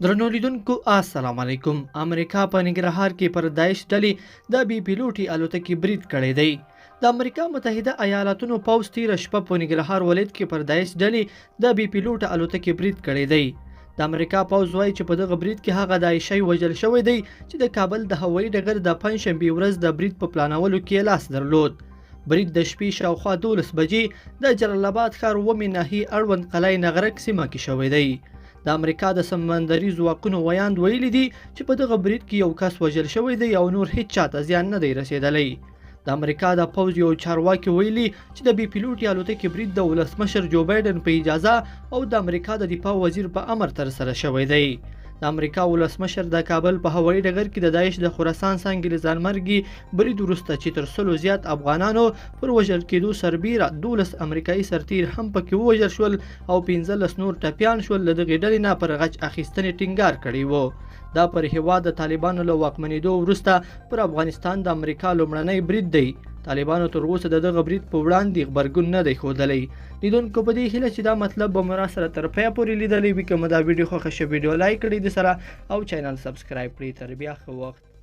درنو لیدونکو السلام علیکم. امریکا په ننګرهار کې پر داعش ډلې د بې پیلوټي الوتکې برید کړی دی. د امریکا متحده ایالاتونو پوځ تیره شپه په ننګرهار ولایت کې پر داعش ډلې د بې پیلوټه الوتکې برید کړی دی. د امریکا پوځ وایي چې په دغه برید کې هغه داعشی وژل شوی دی چې د کابل د هوایي ډګر د پنجشنبې ورځ د برید په پلانولو کې لاس درلود. برید د شپې شاوخوا 12 بجې د جلال آباد ښار اوومې ناحیې اړوند قلعه نغرک سیمه کې شوی دی. د امریکا د سمندري ځواکونو ویاند ویلي دي چې په دغه برید کې یو کس وژل شوی دی او نور هیڅ چاته زیان نه دی رسېدلی. د امریکا د پوځ یو چارواکي ویلي چې د بې پیلوټي الوتکې برید د ولسمشر جو بایډن په اجازه او د امریکا د دفاع وزیر په امر ترسره شوی دی. د امریکا ولسمشر د کابل په هوایي ډګر کې د داعش د خراسان څانګې له ځانمرګي برید وروسته چې تر 100 زیات افغانانو پر وژل کېدو سربېره 12 امریکایي سرتېري هم پکې ووژل شول او 15 نور ټپیان شول، له دغې ډلې نه پر غچ اخیستنې ټینګار کړی و. دا پر هیواد د طالبانو له واکمنېدو وروسته پر افغانستان د امریکا لومړنی برید دی. طالبانو تر اوسه د دغه برید په وړاندې غبرګون نه دی ښودلی. لیدونکو په دې هیله چې دا مطلب به مو راسره تر پایه پورې لیدلی وي. که مو دا ویډیو خوښه شوه، ویډیو لایک کړئ د سره او چینل سبسکرایب کړئ. تر بیا ښه وخت.